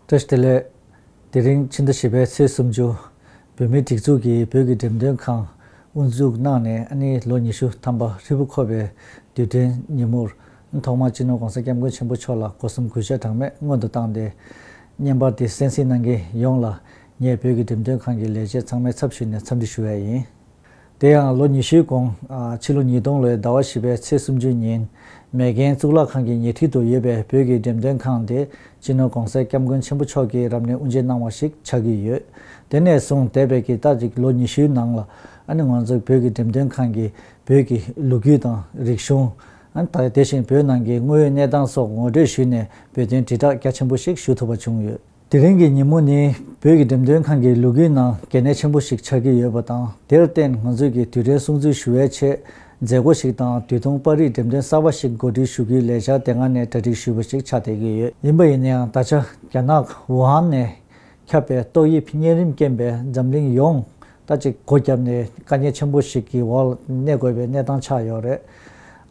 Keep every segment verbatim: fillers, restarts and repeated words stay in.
བཀྲ་ཤིས་བདེ་ལེགས། དེ་རིང་ཕྱི་ཟླ་བཞི་པའི་ཚེས་སུམ་ཅུ། བོད་མིའི་སྒྲིག་འཛུགས་ཀྱིས་བོད་ཀྱི་འགྲེམས་སྟོན་ཁང་དབུ་འཛུགས་གནང་ནས་ཨ་ནི་ལོ་ཉི་ཤུ་ཐམ་པ་ཧྲིལ་པོ་འཁོར་བའི་དུས་དྲན་ཉིན་མོར། ཐོག་མར་སྤྱི་ནོར་༸གོང་ས་༸སྐྱབས་མགོན་ཆེན་པོ་མཆོག་ལ་སྒོ་གསུམ་གུས་ཕྱག་གྲངས་མེད་སྔོན་དུ་བཏང་སྟེ། བརྙན་པར་འདི་གསན་གཟིགས་གནང་མཁན་ཡོངས་ལ་ངས་བོད་ཀྱི་འགྲེམས་སྟོན་ཁང་གི་ལས་བྱེད་ཚང་མའི་ཚབ་ཞུས་ནས་འཚམས་འདྲི་ཞུ་ཡ་ཡིན། དེ་ཡང་ལོ་ཉི་ཤུའི་གོང་། ཕྱི་ལོ་ཉིས་སྟོང་ལོའི་ཟླ་བ་བཞི་པའི་ཚེས་སུམ་ཅུ་ཉིན། མེག་གྷན་གཙུག་ལག་ཁང་གི་ཉེ་འཁྲིས་དུ་ཡོད་པའི་བོད་ཀྱི་འགྲེམས་སྟོན་ཁང་དེ་སྤྱི་ནོར་༸གོང་ས་༸སྐྱབས་མགོན་ཆེན་པོ་མཆོག་གིས་རབ་གནས་དབུ་འབྱེད་གནང་བ་ཞིག་ཆགས་ཀྱི་ཡོད། དེ་ནས་བཟུང་འདས་པའི་གི་ད་ཅིག་ལོ་ཉི་ཤུའི་ནང་ལ་ཨ་ནི་ང་ཚོ་བོད་ཀྱི་འགྲེམས་སྟོན་ཁང་གིས་བོད་ཀྱི་ལོ་རྒྱུས་དང་རིག་གཞུང་། ཨ་ནི་ད་དེ་བཞིན་བོད་ནང་གི་དངོས་ཡོད་གནས་སྟངས་སོགས་ངོ་སྤྲོད་ཞུས་ནས་བོད་དོན་དྲིལ་བསྒྲགས་རྒྱ་ཆེན་པོ་ཞིག་ཞུ་ཐུབ་པ་བྱུང་ཡོད། དེ་རིང་གི་ཉིན་མོ་ནི་བོད་ཀྱི་འགྲེམས་སྟོན་ཁང་གི་ལོ་རྒྱུས་ནང་གལ་གནད་ཆེན་པོ་ཞིག་ཆགས་ཀྱི་ཡོད་པ་དང་། དེར་བརྟེན་ང་ཚོས་ཀྱི་དུས་དྲན་སྲུང་བརྩི་ཞུ་བའི་ཆེད་མཛད་སྒོ་ཞིག་དང་དུས་ཐུང་པར་རིས་འགྲེམས་སྟོན་གསར་པ་ཞིག་གོ་སྒྲིག་ཞུ་རྒྱུའི་ལས་འཆར་དེ་སྔ་ནས་གྲ་སྒྲིག་ཞུས་པ་ཞིག་ཆགས་བསྡད་ཀྱི་ཡོད། ཡིན་པ་ཡིན་ན་ཡང་ད་ཆ་རྒྱ་ནག་ཝུ་ཧན་ནས་ཁྱབ་པའི་ཏོག་དབྱིབས་གཉན་རིམས་རྐྱེན་པས་འཛམ་གླིང་ཡོངས་ད་ཅིག་སྒོ་བརྒྱབ་ནས་དཀའ་ངལ་ཆེན་པོ་ཞིག་གི་འོག་གནས་དགོས་པའི་གནས་སྟངས་ཆགས་ཡོད་རེད།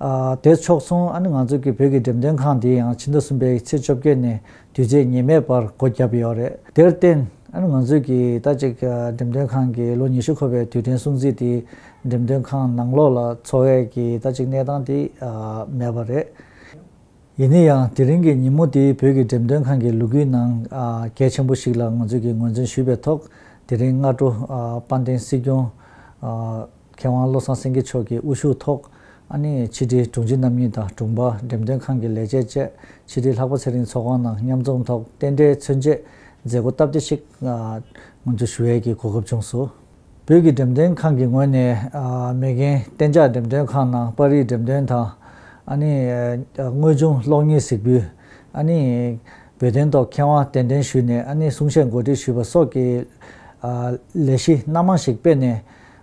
ཨ། དེ་ཕྱོགས་མཚུངས་ཨ་ནི་ང་ཚོ་གི་བོད་ཀྱི་འགྲེམས་སྟོན་ཁང་འདི་ཡང་ཕྱི་ཟླ་གསུམ་པའི་ཚེས་བཅོ་བརྒྱད་ནས་དུས་ཚོད་ཉི་མའི་བར་སྒོ་བརྒྱབ་ཡོད་རེད། དེར་བརྟེན་ཨ་ནི་ང་ཚོ་གི་ད་ཅིག་འགྲེམས་སྟོན་ཁང་གི་ལོ་ཉི་ཤུ་འཁོར་བའི་དུས་དྲན་སྲུང་བརྩི་དེ་འགྲེམས་སྟོན་ཁང་ནང་ལོགས་ལ་འཚོགས་ཡས་ཀྱི་ད་ཅིག་གནས་སྟངས་དེ་ཨ་མེད་པ་རེད། ཡིན་ན་ཡང་དེ་རིང་གི་ཉིན་མོ་དེ་བོད་ཀྱི་འགྲེམས་སྟོན་ཁང་གི་ལོ་རྒྱུས་ནང་ཨ་གལ་ཆེན་པོ་ཞིག་ལ་ང་ཚོས་ཀྱི་ངོས་འཛིན་ཞུས་པའི་ཐོག་དེ་རིང་སྔ་དྲོ་ཨ་དཔལ་ལྡན་སྲིད་སྐྱོང་ཨ་མཁས་དབང་བློ་བཟང་སེང་གེ་མཆོག་གི་དབུ་བཞུགས་ཐོག་ཨ་ནི་ཕྱི་དྲིལ་དྲུང་ཆེ་རྣམ་གཉིས་དང་དྲུང་འཕར་འགྲེམས་སྟོན་ཁང་གི་ལས་བྱེད་བཅས་ཕྱི་དྲིལ་ལྷག་པ་ཚེ་རིང་ཚོགས་ཁང་ནང་མཉམ་འཛོམས་ཐོག་རྟེན་འབྲེལ་མཚོན་བྱེད་མཛད་སྒོ་སྟབས་བདེ་ཞིག་ཨ་ང་ཚོས་ཞུ་ཡས་ཀྱི་གོ་སྐབས་བྱུང་སོང་། བོད་ཀྱི་འགྲེམས་སྟོན་ཁང་གི་ངོས་ནས་ཨ་མེག་གྷན་གཏན་འཇགས་འགྲེམས་སྟོན་ཁང་ནང་པར་རིས་འགྲེམས་སྟོན་དང་། ཨ་ནི་ཨ་དངོས་བྱུང་གློག་བརྙན་གཟིགས་འབུལ། ཨ་ནི་བོད་དོན་ཐོག་མཁས་དབང་གདན་འདྲེན་ཞུས་ནས་ཨ་ནི་གསུང་བཤད་གོ་སྒྲིག་ཞུས་པ་སོགས་ཀྱི་ཨ་ལས་གཞི་སྣ་མང་ཞིག་སྤེལ་ནས།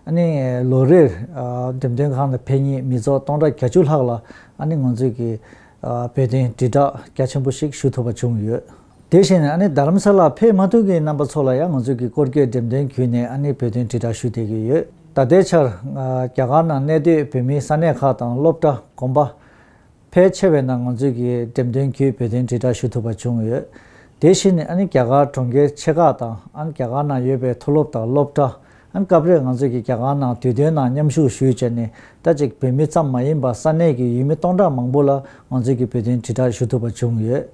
ཨ་ནི་ལོ་རེར་ཨ་འགྲེམས་སྟོན་ཁང་ལ་ཕེབས་མཁན་མི་ཚོགས་སྟོང་ཕྲག་བརྒྱད་ཅུ་ལྷག་ལ་ཨ་ནི་ང་ཚོས་ཀྱི་ཨ་བོད་དོན་དྲིལ་བསྒྲགས་རྒྱ་ཆེན་པོ་ཞིག་ཞུ་ཐུབ་པ་བྱུང་ཡོད། དེ་བཞིན་ཨ་ནི་རྡ་རམ་ས་ལར་ཕེབས་མ་ཐུབ་མཁན་རྣམ་པ་ཚོ་ལ་ཡང་ང་ཚོས་ཀྱི་སྐོར་སྐྱོད་འགྲེམས་སྟོན་བརྒྱུད་ནས་ཨ་ནི་བོད་དོན་དྲིལ་བསྒྲགས་ཞུ་བསྡད་ཀྱི་ཡོད། ད་ལྟའི་ཆར་ཨ་རྒྱ་གར་ནང་གནས་སྡོད་བོད་མིའི་ས་གནས་ཁག་དང་སློབ་གྲྭ་དགོན་པ་ཕལ་ཆེ་བའི་ནང་ང་ཚོས་ཀྱི་འགྲེམས་སྟོན་བརྒྱུད་བོད་དོན་དྲིལ་བསྒྲགས་ཞུ་ཐུབ་པ་བྱུང་ཡོད། དེ་བཞིན་ཨ་ནི་རྒྱ་གར་གྲོང་ཁྱེར་ཆེ་ཁག་དང་ཨ་ནི་རྒྱ་གར་ནང་ཡོད་པའི་མཐོ་སློབ་དང་སློབ་གྲྭ། ཨ་ནི་སྐབས་རེ་ང་ཚོས་ཀྱི་རྒྱ་གར་ནང་དུས་སྟོན་ནང་མཉམ་ཞུགས་ཞུས་བྱས་ནས་ད་ཅིག་བོད་མི་ཙམ་མ་ཡིན་པར་ས་གནས་ཀྱི་ཡུལ་མི་སྟོང་ཕྲག་མང་པོ་ལ་ང་ཚོས་ཀྱི་བོད་དོན་དྲིལ་བསྒྲགས་ཞུ་ཐུབ་པ་བྱུང་ཡོད།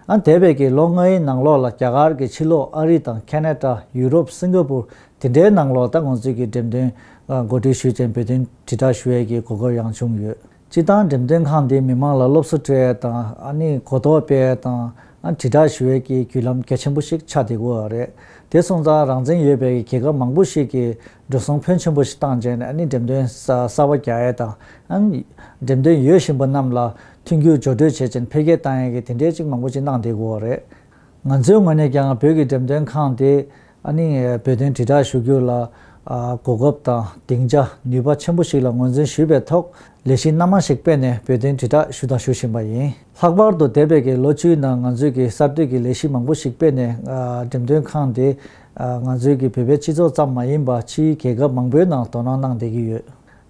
ཨ་ནི་འདས་པའི་གི་ལོ་ལྔའི་ནང་ལོགས་ལ་རྒྱ་གར་གྱི་ཕྱི་ལོགས་ཨ་རི་དང་ཁེ་ན་ཌ། ཡུ་རོབ། སིང་ག་པུར་དེ་འདྲའི་ནང་ལོགས་ད་ང་ཚོས་ཀྱི་འགྲེམས་སྟོན་གོ་སྒྲིག་ཞུས་ཅིང་བོད་དོན་དྲིལ་བསྒྲགས་ཞུ་ཡས་ཀྱི་གོ་སྐབས་ཡང་བྱུང་ཡོད། སྤྱིར་བཏང་འགྲེམས་སྟོན་ཁང་འདིས་མི་མང་ལ་སློབ་གསོ་སྤྲོད་ཡས་དང་ཨ་ནི་གོ་རྟོགས་སྤེལ་ཡས་དང་ཨ་དྲིལ་བསྒྲགས་ཞུ་ཡས་ཀྱི་བརྒྱུད་ལམ་གལ་ཆེན་པོ་ཞིག་ཆགས་བསྡད་ཡོད་རེད། དེ་སོང་ཙང་རང་བཙན་ཡོད་པའི་རྒྱལ་ཁབ་མང་པོ་ཞིག་གིས་འགྲོ་སོང་ཕོན་ཆེན་པོ་ཞིག་བཏང་བྱས་ནས་ཨ་ནི་འགྲེམས་སྟོན་གསར་པ་རྒྱག་ཡས་དང་ཨ་ནི་འགྲེམས་སྟོན་ཡོད་བཞིན་པ་རྣམས་ལ་མཐུན་འགྱུར་སྦྱོར་སྤྲོད་བྱས་ཅིང་འཕེལ་རྒྱས་བཏང་ཡས་ཀྱི་དེ་འདྲའི་ཅིག་མང་པོ་ཅིག་གནང་བསྡད་ཡོད་རེད། ང་ཚོའི་ངོས་ནས་ཀྱང་བོད་ཀྱི་འགྲེམས་སྟོན་ཁང་དེ་ཨ་ནི་བོད་དོན་དྲིལ་བསྒྲགས་ཞུ་རྒྱུ་ལ་ཨ་གོ་སྐབས་དང་སྡིངས་ཆ་ནུས་པ་ཆེན་པོ་ཞིག་ལ་ངོས་འཛིན་ཞུས་པའི་ཐོག་ལས་གཞི་སྣ་མང་ཞིག་སྤེལ་ནས་བོད་དོན་དྲིལ་བསྒྲགས་ཞུ་དང་ཞུ་བཞིན་པ་ཡིན། ལྷག་པར་དུ་འདས་པའི་གི་ལོ་བཅུའི་ནང་ང་ཚོས་ཀྱི་གསར་གཏོད་ཀྱི་ལས་གཞི་མང་པོ་ཞིག་སྤེལ་ནས་ཨ་འགྲེམས་སྟོན་ཁང་དེ་ཨ་ང་ཚོའི་གི་བོད་པའི་སྤྱི་ཚོགས་ཙམ་མ་ཡིན་པར་ཕྱིའི་རྒྱལ་ཁབ་མང་པོའི་ནང་དོ་སྣང་གནང་བསྡད་ཀྱི་ཡོད།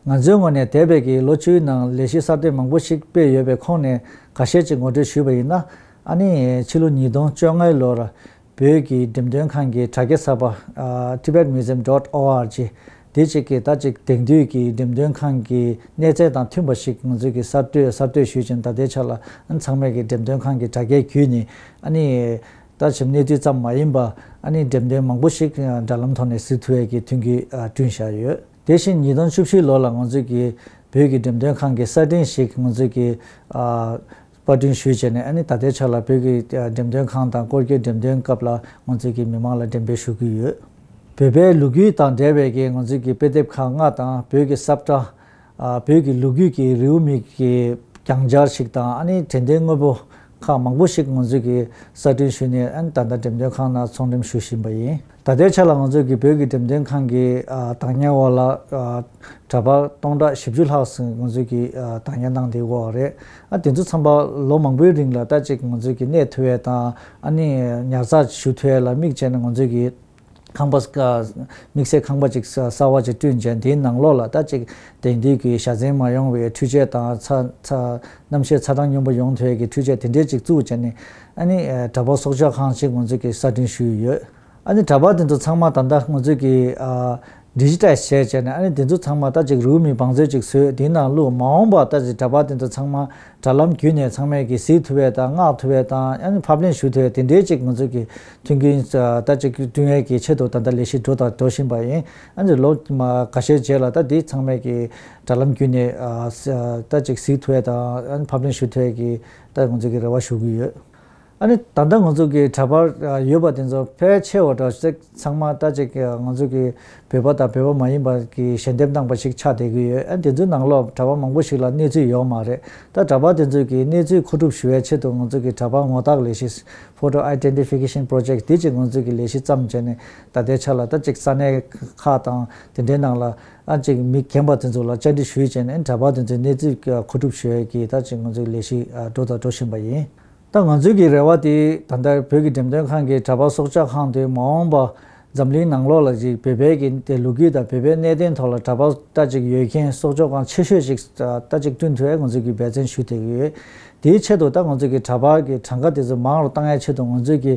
ང་ཚོའི་ངོས་ནས་འདས་པའི་གི་ལོ་བཅུའི་ནང་ལས་གཞི་གསར་གཏོད་མང་པོ་ཞིག་སྤེལ་ཡོད་པའི་ཁོངས་ནས་ཁ་ཤས་ཅིག་ངོ་སྤྲོད་ཞུས་པ་ཡིན་ན། ཨ་ནི་ཕྱི་ལོ་ཉིས་སྟོང་བཅོ་ལྔའི་ལོར་བོད་ཀྱི་འགྲེམས་སྟོན་ཁང་གི་དྲ་རྒྱ་གསར་པ་ཨ་tibetmuseum dot org དེ་གཅིག་གི་ད་ཅིག་དེང་དུས་ཀྱི་འགྲེམས་སྟོན་ཁང་གི་གནས་ཚད་དང་མཐུན་པ་ཞིག་ང་ཚོས་ཀྱི་གསར་གཏོད་གསར་གཏོད་ཞུས་ཅིང་ད་ལྟའི་ཆ་ལ་ཨ་ཚང་མས་ཀྱི་འགྲེམས་སྟོན་ཁང་གི་དྲ་རྒྱའི་བརྒྱུད་ནས་ཨ་ནི་ད་ཞིབ་གནས་ཚུལ་ཙམ་མ་ཡིན་པ་ཨ་ནི་འགྲེམས་སྟོན་མང་པོ་ཞིག་དྲ་ལམ་ཐོག་ནས་གཟིགས་ཐུབ་ཡས་ཀྱི་མཐུན་རྐྱེན་བསྐྲུན་བཞག་ཡོད། དེ་བཞིན་ཉིས་སྟོང་བཅུ་བཞི་ལོ་ལ་ང་ཚོས་ཀྱི་བོད་ཀྱི་འགྲེམས་སྟོན་ཁང་གི་གསར་སྐྲུན་ཞིག་ང་ཚོས་ཀྱི་ཨ་པར་སྐྲུན་ཞུས་བྱས་ནས་ཨ་ནི་ད་ལྟའི་ཆ་ལ་བོད་ཀྱི་ཨ་འགྲེམས་སྟོན་ཁང་དང་སྐོར་སྐྱོད་འགྲེམས་སྟོན་སྐབས་ལ་ང་ཚོས་ཀྱི་མི་མང་ལ་འགྲེམས་སྤེལ་ཞུ་གི་ཡོད། བོད་པའི་ལོ་རྒྱུས་དང་འབྲེལ་བའི་གི་ང་ཚོས་ཀྱི་དཔེ་དེབ་ཁག་ལྔ་དང་བོད་ཀྱི་ས་བཀྲ། ཨ་བོད་ཀྱི་ལོ་རྒྱུས་ཀྱི་རེའུ་མིག་གི་རྒྱང་བསྒྲགས་ཤིག་དང་ཨ་ནི་དྲན་རྟེན་དངོས་པོ་ཁག་མང་པོ་ཞིག་ང་ཚོས་ཀྱི་གསར་སྐྲུན་ཞུས་ནས་ཨ་ནི་ད་ལྟ་འགྲེམས་སྟོན་ཁང་ནང་ཚོང་འགྲེམས་ཞུ་བཞིན་པ་ཡིན། ད་ལྟའི་ཆ་ལ་ང་ཚོས་ཀྱི་བོད་ཀྱི་འགྲེམས་སྟོན་ཁང་གི་ཨ་བདག་ཉར་འོག་ལ་ཨ་འདྲ་པར་སྟོང་ཕྲག་བཞི་བཅུ་ལྷག་ཙམ་ང་ཚོས་ཀྱི་ཨ་བདག་ཉར་གནང་བསྡད་ཡོད་རེད། ཨ་དེ་ཚོ་ཚང་མ་ལོ་མང་པོའི་རིང་ལ་ད་ཅིག་ང་ཚོས་ཀྱི་གནས་ཐུབ་ཡས་དང་ཨ་ནི་ཉར་ཚགས་ཞུ་ཐུབ་ཡས་ལ་དམིགས་བྱས་ནས་ང་ཚོས་ཀྱི་ ཁང་པ། དམིགས་བསལ་ཁང་པ་ཅིག་གསར་པ་ཅིག་བསྐྲུན་བྱས། དེའི་ནང་ལོགས་ལ་ད་ཅིག་དེང་དུས་ཀྱི་བཞའ་ཚན་མ་ཡོང་བའི་འཕྲུལ་ཆས་དང་། ཚ་ཚ་གནམ་གཤིས་ཚ་གྲང་སྙོམས་པོ་ཡོང་ཐུབ་ཡས་ཀྱི་འཕྲུལ་ཆས་དེ་འདྲས་ཅིག་བཙུགས་བྱས་ནས། ཨ་ནི་གྲྭ་པ་སྲོག་སྐྱོབ་ཁང་ཅིག་ང་ཚོས་ཀྱི་གསར་སྐྲུན་ཞུས་ཡོད། ཨ་ནི་གྲྭ་པ་དེ་ཚོ་ཚང་མ་ད་ལྟ་ང་ཚོས་ཀྱི་ཨ་ཌི་ཇི་ཊའི་ཛི་བྱས་བྱས་ནས། ཨ་ནི་དེ་ཚོ་ཚང་མ་ད་ཅིག་རེའུ་མིག་བང་མཛོད་ཅིག་བཟོས། དེའི་ནང་བླུགས། མ་འོངས་པ་ད་ཅིག་གྲྭ་པ་དེ་ཚོ་ཚང་མ་དྲ་ལམ་བརྒྱུད་ནས་ཚང་མས་ཀྱི་གཟིགས་ཐུབ་པ་དང་། མངགས་ཐུབ་པ་དང་། ཨ་ནི་ཕབ་ལེན་ཞུ་ཐུབ་པ་དེ་འདྲའི་ཅིག་ང་ཚོས་ཀྱི་མཐུན་རྐྱེན་ད་ཅིག་བསྐྲུན་ཡས་ཀྱི་ཆེད་དུ་ད་ལྟ་ལས་གཞི་འགྲོ་དང་འགྲོ་བཞིན་པ་ཡིན། ཨ་ནི་ལོ་མ་ཁ་ཤས་རྗེས་ལ་ད་འདི་ཚང་མས་ཀྱི་དྲ་ལམ་བརྒྱུད་ནས་ཨ་ད་ཅིག་གཟིགས་ཐུབ་པ་དང་། ཨ་ནི་ཕབ་ལེན་ཞུ་ཐུབ་པ་གི་ད་ང་ཚོས་ཀྱི་རེ་བ་ཞུ་གི་ཡོད། ཨ་ནི་ད་ལྟ་ང་ཚོ་གི་གྲྭ་པ་ཡོད་པ་དེ་ཚོ་ཕལ་ཆེ་བ་འདྲ་ཅིག་ཚང་མ་ད་ཅིག་ང་ཚོ་གི་བོད་པ་དང་བོད་པ་མ་ཡིན་པ་གི་ཞལ་འདེབས་གནང་པ་ཞིག་ཆགས་བསྡད་ཀྱི་ཡོད། ཨ་དེ་ཚོའི་ནང་ལོགས་གྲྭ་པ་མང་པོ་ཞིག་ལ་གནས་ཚུལ་ཡོད་མ་རེད། ད་གྲྭ་པ་དེ་ཚོ་གི་གནས་ཚུལ་མཁོ་སྒྲུབ་ཞུ་བའི་ཆེད་དུ་ང་ཚོ་གི་གྲྭ་པ་ངོ་རྟགས་ལས་གཞི། Photo Identification Project དེ་ཅིག་ང་ཚོ་གི་ལས་གཞི་བརྩམས་བྱས་ནས། ད་ལྟའི་ཆ་ལ་ད་ཅིག་ས་གནས་ཁག་དང་དེ་འདྲའི་ནང་ལ་ཨ་ཅིག་མི་རྒན་པ་དེ་ཚོ་ལ་བཅར་འདྲི་ཞུས་བྱས་ནས། གྲྭ་པ་དེ་ཚོའི་གནས་ཚུལ་མཁོ་སྒྲུབ་ཞུ་བའི་གི་ད་ཅིག་ང་ཚོ་གི་ལས་གཞི་འགྲོ་དང་འགྲོ་བཞིན་པ་ཡིན། ད་ང་ཚོའི་གི་རེ་བ་དེ། ད་ལྟ་བོད་ཀྱི་འགྲེམས་སྟོན་ཁང་གི་གྲྭ་པ་སྲོག་སྐྱོབ་ཁང་དེ་མ་འོངས་པ་འཛམ་གླིང་ནང་ལོགས་ལ་ཅིག་བོད་པའི་གི་དེ་ལོ་རྒྱུས་དང་བོད་པའི་གནད་དོན་ཐོག་ལ་གྲྭ་པ་ད་ཅིག་ཡོད་མཁན། སྲོག་སྐྱོབ་ཁང་ཆེ་ཤོས་ཅིག་ད་ཅིག་བསྐྲུན་ཐུབ་ཡས་ང་ཚོས་ཀྱི་འབད་བརྩོན་ཞུ་བསྡད་ཀྱི་ཡོད། དེའི་ཆེད་དུ་ད་ང་ཚོས་ཀྱི་གྲྭ་པ་གི་གྲངས་ཀ་དེ་ཚོ་མང་རུ་བཏང་ཡས་ཆེད་དུ། ང་ཚོས་ཀྱི་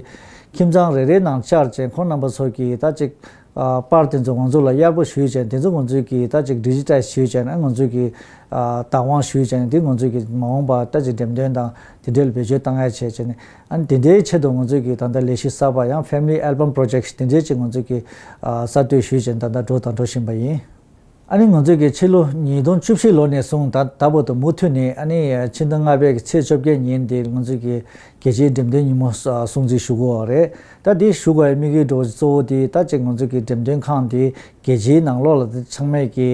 ཁྱིམ་ཚང་རེ་རེའི་ནང་བཅར་བྱས། ཁོང་རྣམ་པ་ཚོ་གི་ད་ཅིག་ཨ་པར་དེ་ཚོ་ང་ཚོ་ལ་གཡར་པོ་ཞུས་བྱས། དེ་ཚོ་ང་ཚོས་ཀྱིས་ད་ཅིག་ཌི་ཇི་ཊའི་ཛི་ཞུས་བྱས་ནས། ང་ཚོས་ཀྱིས་ཨ་བདག་དབང་ཞུས་བྱས་ནས། དེ་ང་ཚོས་ཀྱིས་མ་འོངས་པ་ད་ཅིག་འགྲེམས་སྟོན་དང་དེ་འདྲའི་ལ་བེད་སྤྱོད་བཏང་ཡ་བྱས་བྱས་ནས། ཨ་ནི་དེ་འདྲའི་ཆེད་དུ་ང་ཚོས་ཀྱིས་ད་ལྟ་ལས་གཞི་གསར་པ་ཡང་Family Album Project དེ་འདྲའི་ཅིག་ང་ཚོས་ཀྱིས་ཨ་གསར་གཏོད་ཞུས་བྱས་ནས་ད་ལྟ་འགྲོ་དང་འགྲོ་བཞིན་པ་ཡིན། ཨ་ནི་ང་ཚོས་ཀྱིས་ཕྱི་ལོ་ཉིས་སྟོང་བཅུ་བཞི་ལོ་ནས་བཟུང་ད་ད་བར་དུ་མུ་མཐུད་ནས། ཨ་ནི་ཕྱི་ཟླ་ལྔ་པའི་ཚེས་བཅོ་བརྒྱད་ཉིན་དེ་ང་ཚོས་ཀྱིས་རྒྱལ་སྤྱིའི་འགྲེམས་སྟོན་ཉིན་མོ་སྲུང་བརྩི་ཞུ་དགོས་པ་རེད། ད་དེ་ཞུ་དགོས་པའི་དམིགས་ཡུལ་གཙོ་བོ་དེ་ད་ཅིག་ང་ཚོ་གི་འགྲེམས་སྟོན་ཁང་དེ་རྒྱལ་སྤྱིའི་ནང་ལོགས་ལ་ཚང་མས་ཀྱི་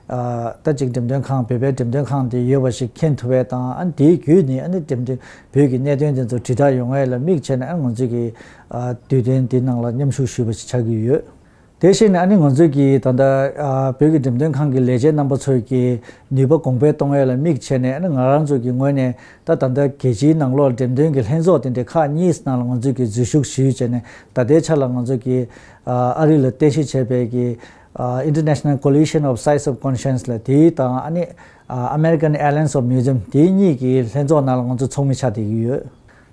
ཨ་ད་ཅིག་འགྲེམས་སྟོན་ཁང་། བོད་པའི་འགྲེམས་སྟོན་ཁང་དེ་ཡོད་པ་ཞིག་མཁྱེན་ཐུབ་པ་དང་། ཨ་ནི་དེའི་བརྒྱུད་ནས་ཨ་ནི་འགྲེམས་སྟོན། བོད་ཀྱི་གནད་དོན་དེ་ཚོ་དྲིལ་བསྒྲགས་ཡོང་ཡས་ལ་དམིགས་བྱས་ནས། ཨ་ནི་ང་ཚོས་ཀྱི་ཨ་དུས་སྟོན་དེ་ནང་ལ་མཉམ་ཞུགས་ཞུས་པ་ཞིག་ཆགས་ཀྱི་ཡོད། དེ་བཞིན་ཨ་ནི་ང་ཚོས་ཀྱིས་ད་ལྟ་ཨ་བོད་ཀྱི་འགྲེམས་སྟོན་ཁང་གི་ལས་བྱེད་རྣམ་པ་ཚོས་ཀྱི་ནུས་པ་གོང་འཕེལ་གཏོང་ཡས་ལ་དམིགས་བྱས་ནས། ཨ་ནི་ང་རང་ཚོ་གི་ངོས་ནས་ད་ད་ལྟ་རྒྱལ་སྤྱིའི་ནང་ལོགས་འགྲེམས་སྟོན་གྱི་ལྷན་ཚོགས་དེ་འདྲའི་ཁག་གཉིས་ནང་ལ་ང་ཚོས་ཀྱིས་འཛུལ་ཞུགས་ཞུས་བྱས་ནས། ད་ལྟའི་ཆ་ལ་ང་ཚོས་ཀྱིས་ཨ་ཨ་རི་ལ་རྟེན་གཞི་བྱས་པའི་གི་ཨ་International Coalition of Sites of Conscience ལ་དེའི་དང་། ཨ་ནི་ཨ་American Alliance of Museum དེའི་གཉིས་ཀྱི་ལྷན་ཚོགས་ནང་ལ་ང་ཚོ་ཚོགས་མི་ཆགས་བསྡད་ཀྱི་ཡོད།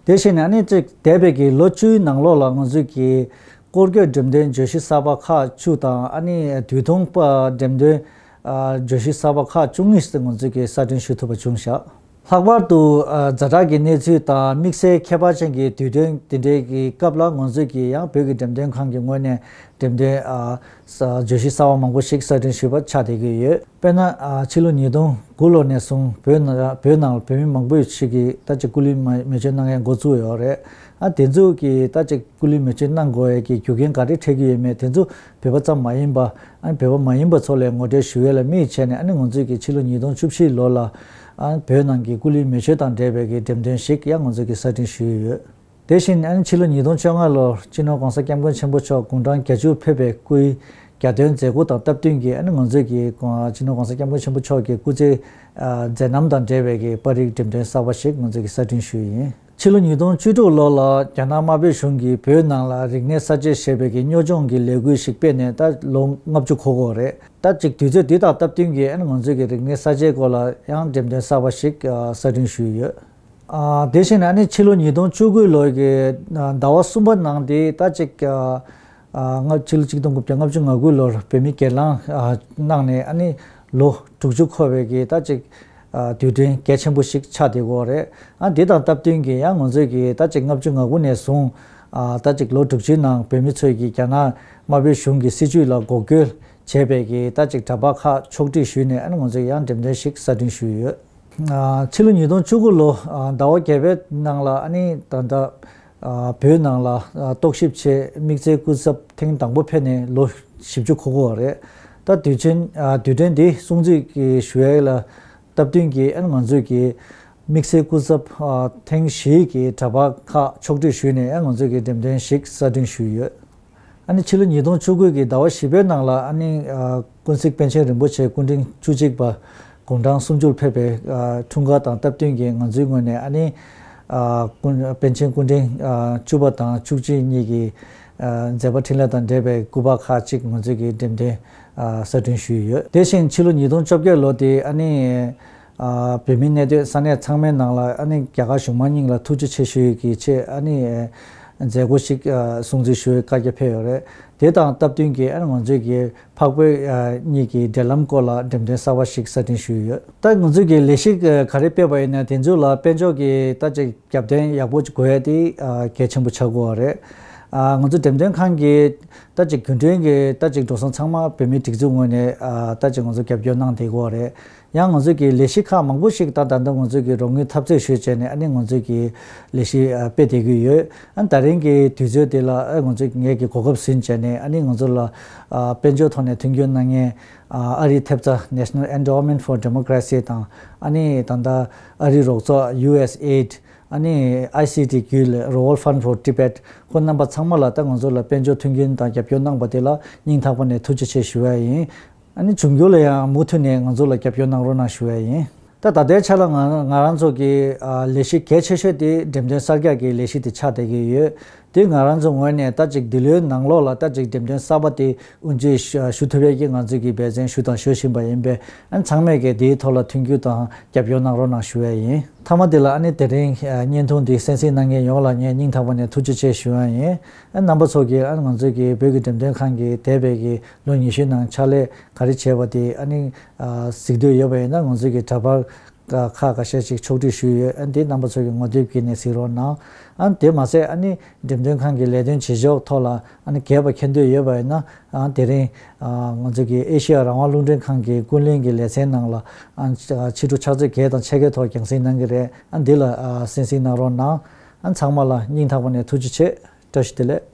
དེ་བཞིན་ཨ་ནི་ཅིག་འདས་པའི་གི་ལོ་བཅུའི་ནང་ལོགས་ལ་ང་ཚོས་ཀྱིས་སྐོར་སྐྱོད་འགྲེམས་སྟོན་བརྗོད་གཞི་གསར་པ་ཁག་བཅུ་དང་། ཨ་ནི་དུས་ཐུང་པ་འགྲེམས་སྟོན་ཨ་བརྗོད་གཞི་གསར་པ་ཁག་བཅུ་གཉིས་ཙམ་ང་ཚོས་ཀྱིས་གསར་སྐྲུན་ཞུ་ཐུབ་པ་བྱུང་བཞག། ལྷག་པར་དུ་ཨ་ཛ་དྲག་གི་གནས་ཚུལ་དང་དམིགས་བསལ་ཁྱད་པར་ཅན་གྱི་དུས་སྟོན་དེ་འདྲའི་གི་སྐབས་ལ་ང་ཚོས་ཀྱིས་ཡང་བོད་ཀྱི་འགྲེམས་སྟོན་ཁང་གི་ངོས་ནས་འགྲེམས་སྟོན་ཨ་ས་བརྗོད་གཞི་གསར་པ་མང་པོ་ཞིག་གསར་སྐྲུན་ཞུས་པ་ཆགས་བསྡད་ཀྱི་ཡོད། དཔེར་ན་ཨ་ཕྱི་ལོ་ཉིས་སྟོང་དགུ་ལོ་ནས་བཟུང་བོད་ནང་བོད་ནང་ལ་བོད་མི་མང་པོ་ཞིག་གིས་ད་ཅིག་སྐུ་ལུས་མེ་མེ་མཆོད་གནང་ཡས་འགོ་བཙུགས་ཡོད་རེད། ཨ་དེ་ཚོ་གིས་ད་ཅིག་སྐུ་ལུས་མེ་མཆོད་གནང་དགོས་ཡས་ཀྱི་རྒྱུ་རྐྱེན་ག་རེ་འཕྲད་ཀྱི་ཡོད་མེད། དེ་ཚོ་བོད་པ་ཙམ་མ་ཡིན་པ། ཨ་ནི་བོད་པ་མ་ཡིན་པ་ཚོ་ལ་ངོ་སྤྲོད་ཞུ་ཡས་ལ་དམིགས་བྱས་ནས། ཨ་ནི་ང་ཚོས་ཀྱིས་ཕྱི་ལོ་ཉིས་སྟོང་བཅུ་བཞི་ལོ་ལ་ཨ་ནི་བོད་ནང་གི་སྐུ་ལུས་མེ་མཆོད་དང་འབྲེལ་བའི་གི་འགྲེམས་སྟོན་ཞིག་ཡང་ང་ཚོས་ཀྱིས་གསར་སྐྲུན་ཞུས་ཡོད། དེ་བཞིན་ཨ་ནི་ཕྱི་ལོ་ཉིས་སྟོང་བཅོ་ལྔ་ལོར་སྤྱི་ནོར་གོང་ས་སྐྱབས་མགོན་ཆེན་པོ་མཆོག་དགུང་གྲངས་བརྒྱད་ཅུར་ཕེབས་པའི་སྐུའི་གྱ་སྟོན་མཛད་སྒོ་དང་སྟབས་བསྟུན་གྱིས། ཨ་ནི་ང་ཚོས་ཀྱིས་སྤྱི་ནོར་གོང་ས་སྐྱབས་མགོན་ཆེན་པོ་མཆོག་གི་སྐུ་ཚེའི་མཛད་རྣམ་དང་འབྲེལ་བའི་གི་པར་རིས་འགྲེམས་སྟོན་གསར་པ་ཞིག་ང་ཚོས་ཀྱིས་གསར་སྐྲུན་ཞུས་ཡིན། ཕྱི་ལོ་ཉིས་སྟོང་བཅུ་དྲུག་ལོ་ལ་རྒྱ་ནག་དམར་པོའི་གཞུང་གིས་བོད་ནང་ལ་རིག་གནས་གསར་བརྗེ་ཞེས་པའི་གི་སྨྱོ་སྦྱོང་གི་ལས་འགུལ་ཞིག་སྤེལ་ནས་ད་ལོ་ལྔ་བཅུ་འཁོར་གྱི་ཡོད་རེད། ད་ཅིག་དུས་ཚོད་འདི་དང་སྟབས་བསྟུན་གྱིས་ཨ་ནི་ང་ཚོས་ཀྱིས་རིག་གནས་གསར་བརྗེའི་སྐོར་ལ་ཡང་འགྲེམས་སྟོན་གསར་པ་ཞིག་གསར་སྐྲུན་ཞུས་ཡོད། ཨ་དེ་བཞིན་ཨ་ནི་ཕྱི་ལོ་ཉིས་སྟོང་བཅུ་དགུ་ལོའི་གི་ཟླ་བ་གསུམ་པ་ནང་དེ་ད་ཅིག་ཨ་ཨ་ལྔ་ཕྱི་ལོ་ཆིག་སྟོང་དགུ་བརྒྱ་ལྔ་བཅུ་ང་དགུ་ལོར་བོད་མི་སྒེར་ལངས་ཨ་གནང་ནས། ཨ་ནི་ལོ་དྲུག་ཅུ་འཁོར་བའི་གི་ད་ཅིག་ཨ་དུས་སྟོན་གལ་ཆེན་པོ་ཞིག་ཆགས་བསྡད་ཀྱི་ཡོད་རེད། ཨ་འདི་དང་སྟབས་བསྟུན་གྱིས་ཡང་ང་ཚོས་ཀྱིས་ད་ཅིག་ལྔ་བཅུ་ང་དགུ་ནས་བཟུང་ཨ་ད་ཅིག་ལོ་དྲུག་ཅུའི་ནང་བོད་མི་ཚོས་ཀྱིས་རྒྱ་ནག་དམར་པོའི་གཞུང་གི་སྲིད་བྱུས་ལ་འགོག་རྒོལ་བྱས་པའི་གི་ད་ཅིག་དྲ་པ་ཁག་ཕྱོགས་སྒྲིག་ཞུས་ནས། ཨ་ནི་ང་ཚོས་ཡང་འགྲེམས་སྟོན་ཞིག་གསར་སྐྲུན་ཞུས་ཡོད། ཨ་ཕྱི་ལོ་ཉིས་སྟོང་བཅུ་དགུ་ལོ་ཨ་ཟླ་བ་བརྒྱད་པའི་ནང་ལ་ཨ་ནི་ད་ལྟ་ཨ་བོད་ནང་ལ་ཨ་རྟོག་ཞིབ་ཆེད་དམིགས་བསལ་སྐུ་ཚབ་ཐེངས་དང་པོ་ཕེབས་ནས་ལོ་བཞི་བཅུ་འཁོར་གྱི་ཡོད་རེད། ད་དུས་ཆེན་ཨ་དུས་དྲན་འདི་སྲུང་བརྩི་ཞུ་ཡས་ལ་སྟབས་བསྟུན་གྱིས། ཨ་ནི་ང་ཚོས་ཀྱིས་དམིགས་བསལ་སྐུ་ཚབ་ཨ་ཐེངས་བཞིའི་གི་དྲ་པ་ཁག་ཕྱོགས་སྒྲིག་ཞུས་ནས། ཨ་ང་ཚོས་ཀྱིས་འགྲེམས་སྟོན་ཞིག་གསར་སྐྲུན་ཞུས་ཡོད། ཨ་ནི་ཕྱི་ལོ་ཉིས་སྟོང་བཅུ་དགུ་གི་ཟླ་བ་བཞི་པའི་ནང་ལ་ཨ་ནི་ཨ་ཀུན་གཟིགས་པཎ་ཆེན་རིན་པོ་ཆེ་སྐུ་ཕྲེང་བཅུ་གཅིག་པ་དགུང་གྲངས་སུམ་ཅུར་ཕེབས་པའི་ཨ་འཁྲུངས་སྐར་དང་སྟབས་བསྟུན་གྱིས་ང་ཚོའི་ངོས་ནས་ཨ་ནི་ཨ་ཀུན་པཎ་ཆེན་སྐུ་ཕྲེང་ཨ་བཅུ་པ་དང་བཅུ་གཅིག་གཉིས་ཀྱི་ མཛད་པ་འཕྲིན་ལས་དང་འབྲེལ་བའི་སྐུ་པར་ཁག་ཅིག་ང་ཚོས་ཀྱི་འགྲེམས་སྟོན་གསར་སྐྲུན་ཞུས་ཡོད། དེ་བཞིན་ཕྱི་ལོ་ཉིས་སྟོང་བཅོ་བརྒྱད་ལོ་དེ་ཨ་ནི་བོད་མིའི་གནས་སྡོད་ས་གནས་ཚང་མའི་ནང་ལ་ཨ་ནི་རྒྱ་གར་གཞུང་མང་གཉིས་ལ་ཐུགས་རྗེ་ཆེ་ཞུ་ཡས་ཀྱི་ཆེད་ཨ་ནི་མཛད་སྒོ་ཞིག་སྲུང་བརྩི་ཞུ་བའི་བཀའ་རྒྱ་ཕེབས་ཡོད་རེད། དེ་དང་སྟབས་བསྟུན་གྱིས་ཨ་ནི་ང་ཚོས་ཀྱི་འཕགས་བོད་གཉིས་ཀྱི་འབྲེལ་ལམ་སྐོར་ལ་འགྲེམས་སྟོན་གསར་པ་ཞིག་གསར་སྐྲུན་ཞུས་ཡོད། ད་ང་ཚོས་ཀྱི་ལས་གཞི་ག་རེ་སྤེལ་བ་ཡིན་ན་དེ་ཚོ་ལ་དཔལ་འབྱོར་གྱི་ད་ཅིག་རྒྱབ་རྟེན་ཡག་པོ་ཅིག་དགོས་ཡ་དེ་གལ་ཆེན་པོ་ཆགས་ཀྱི་ཡོད་རེད། ང་ཚོ་འགྲེམས་སྟོན་ཁང་གི་ད་ཅིག་རྒྱུན་གྲོན་གྱི་ད་ཅིག་འགྲོ་སོང་ཚང་མ་བོད་མིའི་སྒྲིག་འཛུགས་ངོས་ནས་ད་ཅིག་ང་ཚོ་རྒྱབ་སྐྱོར་གནང་བསྡད་ཀྱི་ཡོད་རེད། ཡང་ང་ཚོས་ཀྱི་ལས་གཞི་ཁག་མང་པོ་ཞིག་ད་ད་ལྟ་ང་ཚོས་ཀྱི་རོགས་དངུལ་འཐབ་རྩོད་ཞུས་བྱས་ནས་ཨ་ནི་ང་ཚོས་ཀྱི་ལས་གཞི་སྤེལ་བསྡད་ཀྱི་ཡོད། ཨ་ནི་ད་རིང་གི་དུས་ཚོད་དེ་ལ་ཨ་ང་ཚོས་ངས་ཀྱི་གོ་སྐབས་ཟིན་བྱས་ནས་ཨ་ནི་ང་ཚོ་ལ་དཔལ་འབྱོར་ཐོག་ནས་མཐུན་འགྱུར་གནང་མཁན་ཨ་རིའི་ཐེབས་རྩ་National Endowment for Democracy དང་ཨ་ནི་ད་ལྟ་ཨ་རིའི་རོགས་ཚོགས་ཡུ་ཨེས་ཨེ་ཌི། ཨ་ནི་ཨའི་སི་ཌི་བརྒྱུད་ལས་Revolve Fund for Tibet ཁོ་རྣམ་པ་ཚང་མ་ལ་ད་ང་ཚོ་ལ་དཔལ་འབྱོར་མཐུན་རྐྱེན་དང་རྒྱབ་སྐྱོར་གནང་པ་དེ་ལ་སྙིང་ཐག་པ་ནས་ཐུགས་རྗེ་ཆེ་ཞུ་ཡ་ཡིན། ཨ་ནི་འབྱུང་འགྱུར་ལ་ཡང་མུ་མཐུད་ནས་ང་ཚོ་ལ་རྒྱབ་སྐྱོར་གནང་རོགས་གནང་ཞུ་ཡ་ཡིན། ད་ད་ལྟའི་ཆ་ལ་ང་ང་རང་ཚོ་གི་ལས་གཞི་གལ་ཆེ་ཤོས་དེ་འགྲེམས་སྟོན་གསར་རྒྱག་གི་ལས་གཞི་དེ་ཆགས་བསྡད་ཀྱི་ཡོད། དེ་ང་རང་ཚོ་ངོས་ནས་ད་ཅིག་འདི་ལོའི་ནང་ལོགས་ལ་ད་ཅིག་འགྲེམས་སྟོན་གསར་པ་དེ་དབུ་འབྱེད་ཞུ་ཞུ་ཐུབ་ཡས་ཀྱི་ང་ཚོས་ཀྱི་འབད་བརྩོན་ཞུ་དང་ཞུ་བཞིན་པ་ཡིན་པས། ཨ་ནི་ཚང་མས་ཀྱི་དེའི་ཐོག་ལ་མཐུན་འགྱུར་དང་རྒྱབ་སྐྱོར་གནང་རོགས་གནང་ཞུ་ཡས་ཡིན། མཐའ་མ་དེ་ལ་ཨ་ནི་དེ་རིང་བརྙན་ཐུང་འདི་གསན་གཟིགས་གནང་མཁན་ཡོངས་ལ་ངས་སྙིང་ཐག་པ་ནས་ཐུགས་རྗེ་ཆེ་ཞུ་ཡ་ཡིན། ཨ་རྣམ་པ་ཚོ་གིས་ཨ་ནི་ང་ཚོས་ཀྱི་བོད་ཀྱི་འགྲེམས་སྟོན་ཁང་གི་འདས་པའི་གི་ལོ་ཉི་ཤུའི་ནང་ཕྱག་ལས་ག་རེ་བྱས་པ་དེ་ཨ་ནི་གཟིགས་འདོད་ཡོད་པ་ཡིན་ན་ང་ཚོས་ཀྱི་འདྲ་པར་ཁག་ཁ་ཤས་ཤིག་ཕྱོགས་སྒྲིག་ཞུས་ཡོད། ཨ་ནི་དེ་རྣམ་པ་ཚོ་གིས་ངོ་དེབ་བརྒྱུད་ནས་གཟིགས་རོགས་གནང་། ཨ་ནི་དེ་མ་ཟད་ཨ་ནི་འགྲེམས་སྟོན་ཁང་གི་ལས་དོན་བྱེད་ཕྱོགས་ཐོག་ལ་ཨ་ནི་རྒས་པ་མཁྱེན་འདོད་ཡོད་པ་ཡིན་ན་ཨ་དེ་རིང་ཨ་ང་ཚོ་གི་ཨེ་ཤེ་ཡ་རང་དབང་རླུང་འཕྲིན་ཁང་གི་ཀུན་གླེང་གི་ལེ་ཚན་ནང་ལ་ཨ་ཕྱི་དྲོ་ཕྱག་ཚོད་བརྒྱད་དང་ཕྱེད་ཀའི་ཐོག་རྒྱང་སྲིང་གནང་གི་རེད། ཨ་འདི་ལ་ཨ་གསན་གཟིགས་གནང་རོགས་གནང་། ཨ་ཚང་མ་ལ་སྙིང་ཐག་པ་ནས་ཐུགས་རྗེ་ཆེ། བཀྲ་ཤིས་བདེ་ལེགས།